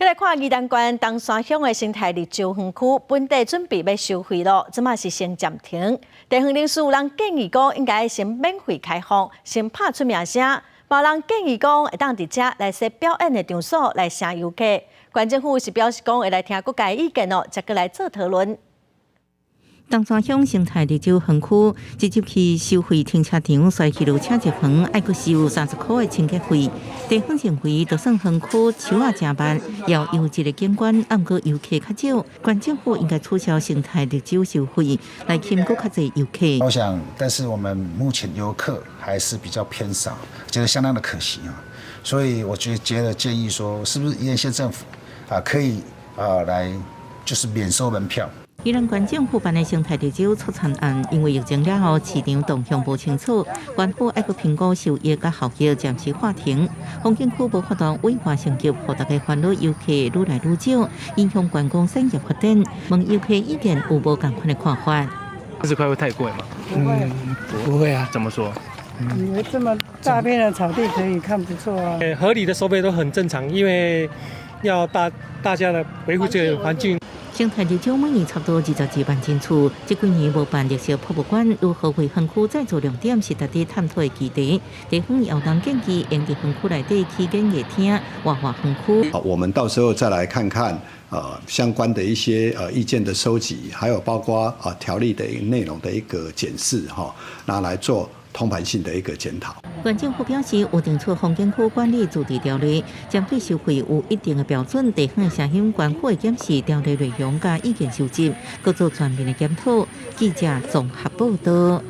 來看宜蘭縣東山鄉的生態綠洲園區，本底準備欲收費囉，這馬是先暫停。地方人士有人建議講，應該先免費開放，先拍出名聲。嘛有人建議講，會當佇遮來設表演的場所來吸遊客。縣政府是表示講，會來聽各界意見哦，才閣來做討論。東山鄉生態綠洲園區直接去收費停車場，衰去路車一園，愛閣收30箍的清潔費。地方認為，就算園區樹仔誠密，猶有優質的景觀，毋過遊客較少，縣政府應該取消生態綠洲收費，來吸引閣較濟遊客。我想，但是我們目前遊客還是比較偏少，覺得相當的可惜啊。所以我覺得建議說，是不是宜蘭縣政府啊，可以啊來就是免收門票。宜蘭縣政府辦的生態綠洲促參案，因為疫情了後市場動向無清楚，縣府愛閣評估收益佮效益，暫時喊停。風景區無法度委外升級，予大家煩惱遊客愈來愈少，影響觀光產業發展。問遊客意見有無仝款的看法？ 30塊會太貴嗎？不會，不會啊。怎麼說？因為這麼大片的草地可以看，不錯啊。合理的收費都很正常，因為要大家的維護這個環境。生態綠洲每年差不多22萬人次，這幾年無辦綠色博物館，如何為園區再做亮點，是值得探討的議題。地方有人建議，用佇園區內底起演藝廳，活化園區。好，我們到時候再來看看，相關的一些意見的收集，還有包括啊條例的內容的一個檢視，哈，拿來做通盤性的一個檢討。縣政府表示，有定出風景區管理自治條例，針對收費有一定的標準，地方的聲音縣府會檢視條例內容佮意見收集，閣做全面的檢討。記者綜合報道。